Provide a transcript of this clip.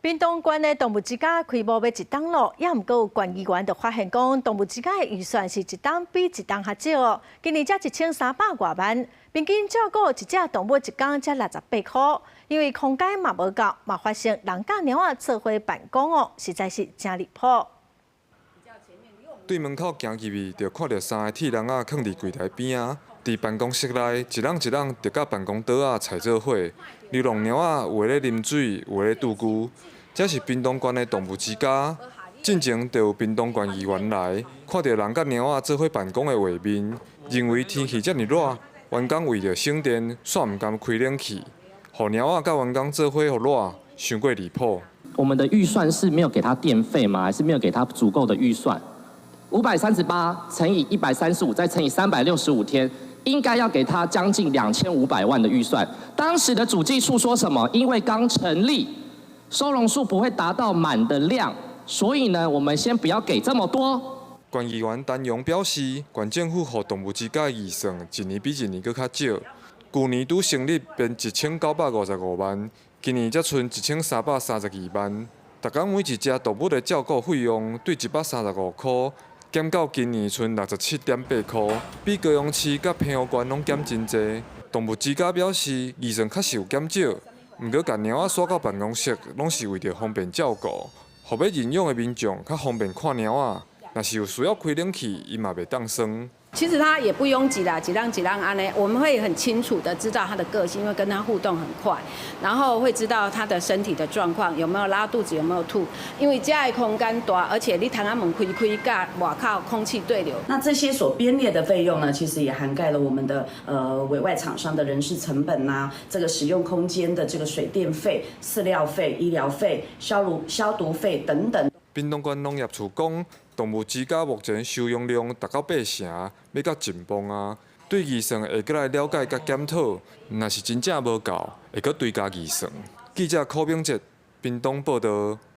屏東縣的動物之家開無欲一冬囉，猶毋過有縣議員就發現講，動物之家的預算是一冬比一冬較少，今年才1300外萬，平均照顧一隻動物一工才68塊，因為空間嘛無夠，嘛發生人佮貓仔做伙辦公哦，實在是誠離譜。對門口行入去，就看著三個鐵籠仔囥佇櫃台邊仔。佇辦公室內，一籠一籠就佮辦公桌仔踩做伙。流浪貓仔有的咧啉水，有的咧蛀蛆。這是屏東縣的動物之家。進前就有屏東縣議員來，看著人佮貓仔做伙辦公的畫面，認為天氣遮爾熱，員工為著省電，煞毋甘開冷氣，予貓仔佮員工做伙予熱，傷過離譜。我們的預算是沒有給他電費嗎？還是沒有給他足夠的預算？538乘以135，再乘以365天，應該要給他將近2500萬的預算。當時的主計處說什麼？因為剛成立，收容數不會達到滿的量，所以呢，我們先不要給這麼多。縣議員陳榮表示，縣政府予動物之家預算一年比一年閣較少。舊年拄成立便1955萬，今年才賰1332萬。逐工每一隻動物的照顧費用對135塊，減到今年賰67.8塊，比高雄市佮澎湖縣攏減真濟。動物之家表示，預算確實有減少，毋過共貓仔徙到辦公室，攏是為著方便照顧，予欲認養的民眾較方便看貓仔。若是有需要開冷氣，伊嘛袂當耍。其實他也不擁擠啦，一籠一籠按呢，我們會很清楚的知道他的個性，因為跟他互動很快，然後會知道他的身體的狀況，有沒有拉肚子，有沒有吐。因為遮的空間大，而且你窗仔門開開，佮外口空氣對流。那這些所編列的費用呢，其實也涵蓋了我們的委外廠商的人事成本吶，這個使用空間的這個水電費、飼料費、醫療費、消毒費等等。屏東縣農業處講，動物之家目前收容量達到八成，欲較緊繃啊。對預算會閣來了解佮檢討，若是真正無夠，會閣追加預算。記者柯炳哲，屏東報導。